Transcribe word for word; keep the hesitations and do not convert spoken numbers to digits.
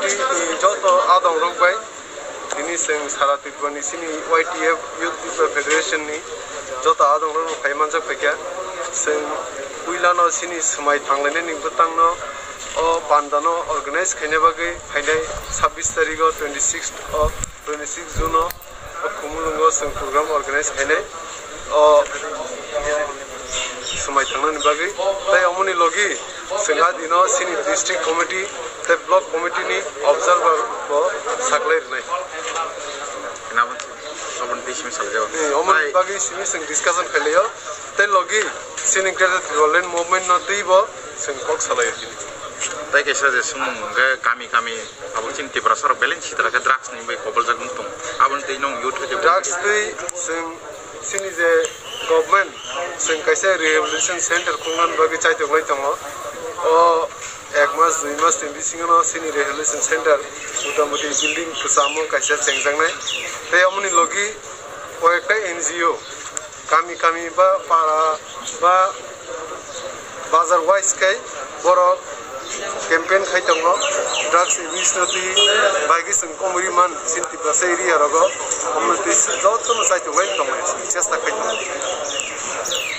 Joto adong rok bai tini chwng sara Tripura ni chini Y T F Youth People Federation ni joto adong rok phai manjak phaikha. Chwng puilano chini swmai thanglainani bwtangno o bandano organize khaina bagwi phainai sabbish tarikh o, twenty six o, twenty six June o. O Khumulwngo chwng program organize khainai o swmai thangnani bagwi. Tei omoni logi chwng a dino chini district committee tei block committee ni observer bo saklai rwnai. Nabo, aboni tei simi saljago. Eh, omoni bagwi simi chwng discussion khailaiyo. Tei logi chini Greater Tipraland movement no twibo chwng kok salaio chini. Tei kaisa je swngmung hwnkhe kami kami abo chini Tiprasa rok belai sitra khe drugs ni bai koboljak wng tong. Aboni tei nwng youth khe drugs tei chwng chini je government chwng kaisa rehabilitation center khungna bagwi chaitok lai tongo. O ek mas dui mas ni bisingo no chini rehabilitation center motamoti building kwchamo kaisa chengjaknai. Tei omoni logi koyekta N G O kami kami ba para ba bazar wise khai borok campaign khai tongo, drugs abuse no twi bai khe chwng komori man chini Tiprasa area rogo, omo twi jotono chaitok lai tongo, chesta khai tongo.